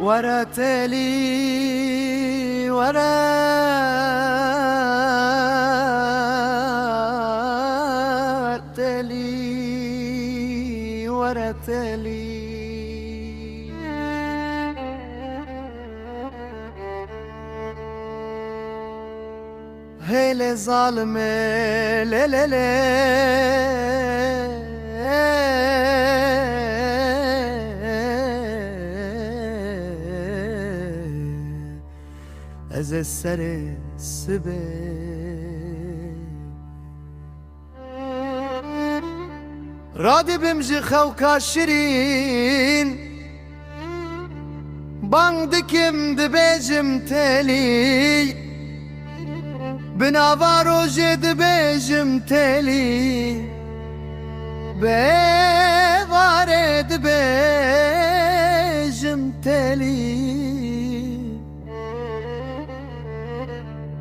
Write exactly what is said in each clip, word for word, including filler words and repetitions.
Were telî, were telî, were telî. Hêlê zalimê, lê, lê, lê. Ez ê serê sibê. Radibim ji xewka şirîn, bang dikim dibêjim telî. Bi nava rojê dibêjim telî, bi êvarê dibêjim telî.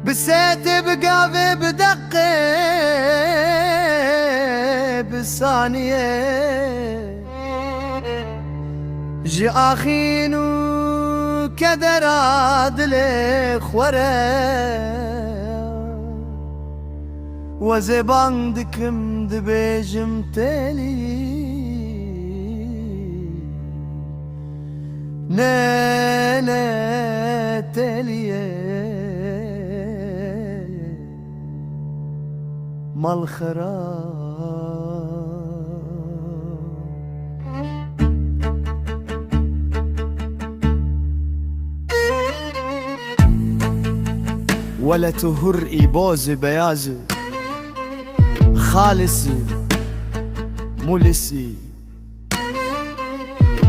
Bi saetê, bi gavê, bi deqê, bi saniyê. Ji axîn û kedera dilê xwe re, wezê bang dikim, dibêjim telî. Nele teliyê mal xera. Wele tu hur î, boz î, beyaz î, xalis î, mulis î.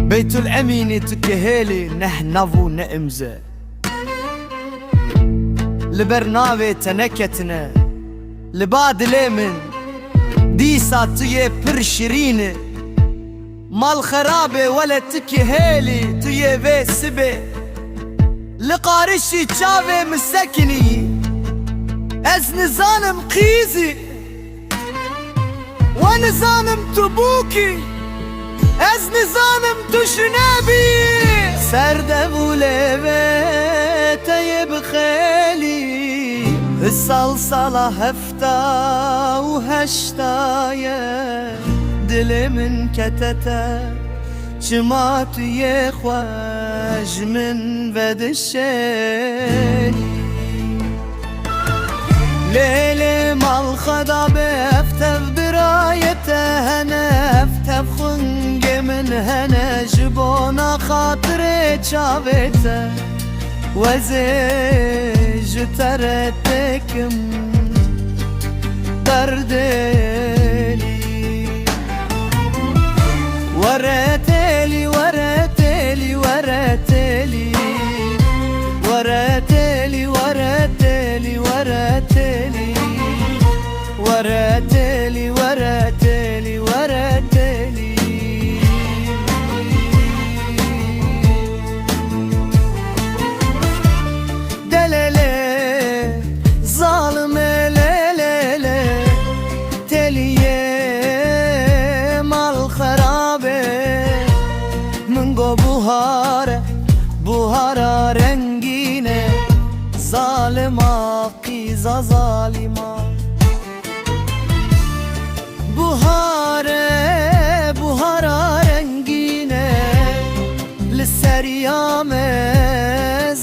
Beytul Emînî tu kihêlî, neh nav û ne imze. Li ber navê te neketine, li ba dilê min, dîsa tu yê pir şirîn î. Mal xerabê wele tu kihêlî, tu yê vê sibê. Li qarişî çavê min sekinî, ez nizanim qîz î. We nizanim tu bûk î, ez nizanim tu jineb î. Ser dev û lêvê te yê bixêlî, sal sala hefta û heşta ye. Dilê min kete te, çima tu yê xwe ji min vedişêlî? Lê, lê mal xeda be, ev tev birayê te hene, ev tev xwingê min hene, ji bona xatirê çavê te, wezê ji te re têkim derdêlî. Were têlî, were têlî, were têlî. Were têlî, were têlî, were têlî. Were têlî, were têlî, were têlî. Delele, zalime lelele, teliyê mal xerabe. Min go buhare, buhara rengîne, zalima qîza zalima. Buhare, buhara rengîne, li seriya me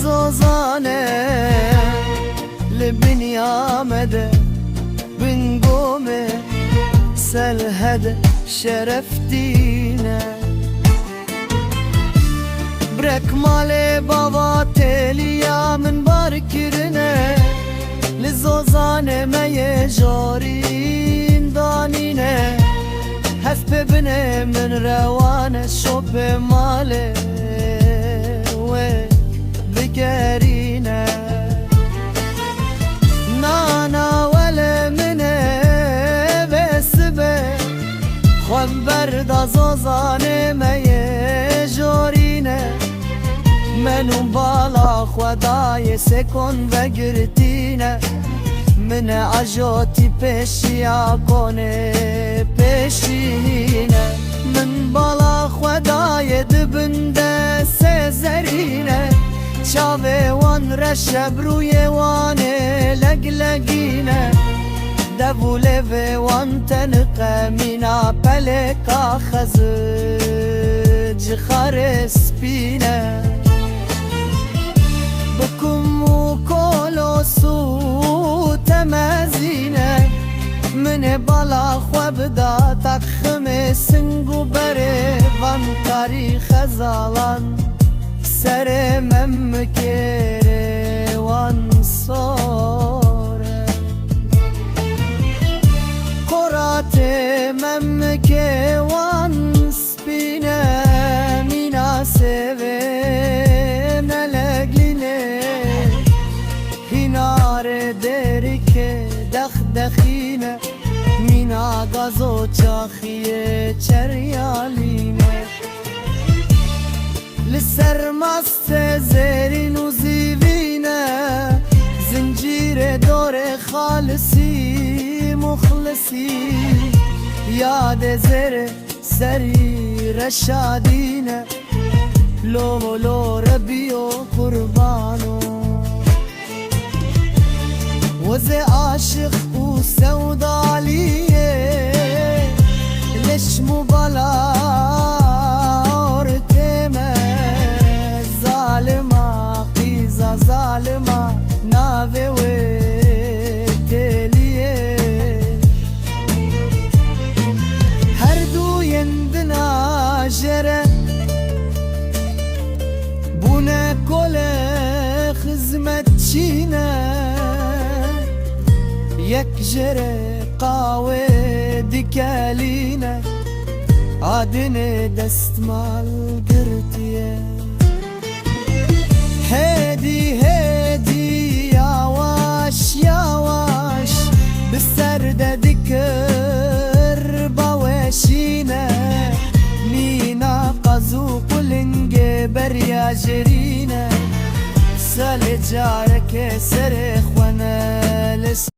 zozane, li biniya me de bingome, selhede şeref dîne. Brek malê bava têliya min bar kirine, li zozanê me yê jorîn danîne. Hevpê binê min rewane, şopê malê wê bigerîne. Nana wele min e vê sibe, xwe berda zozanê me yê jorîne. Men û bala xwe dayê sêkon vegirtîne, min e ajotî pêşiya konê pêşîne. Min bala xwe daye di bin destê zerîne, çavê wan reş e, bi rûyê wan ê leglegîne. Dev û lêvê wan teniqe, mîna pelêka xezic xarê spî ne. Bi kum û kolos û temezîne, min ê bala xwe bida teximê sing û berê van karî xezalan. Serê memikê rê wan sor e. Qoratê memikê wan spî ne, mîna sêvê ne legîne. Hînarê dêrikê dexdexîne, mîna gazo çaxiyê çeryalîne. Li ser mastê zêrîn û zîvîne, zincîrê dorê xalisî muxlisî. Yadê zêrê serî reşadîne, lo lo rebiyo qurbano. Wezê aşiq û sewdaliyê, leşm û bala ortê me. Zalima, qîza zalima, navê wê têliyê. Her du yên dina jêre bûne kolê xizmetçî ne. Yek jêre qawê dikelîne, a dinê destmal girtiye. Hêdî hêdî, yawaş yawaş, bi ser de dikir baweşîne. Mîna qaz û qulingê beriya jirîne, salê carekê serê xwe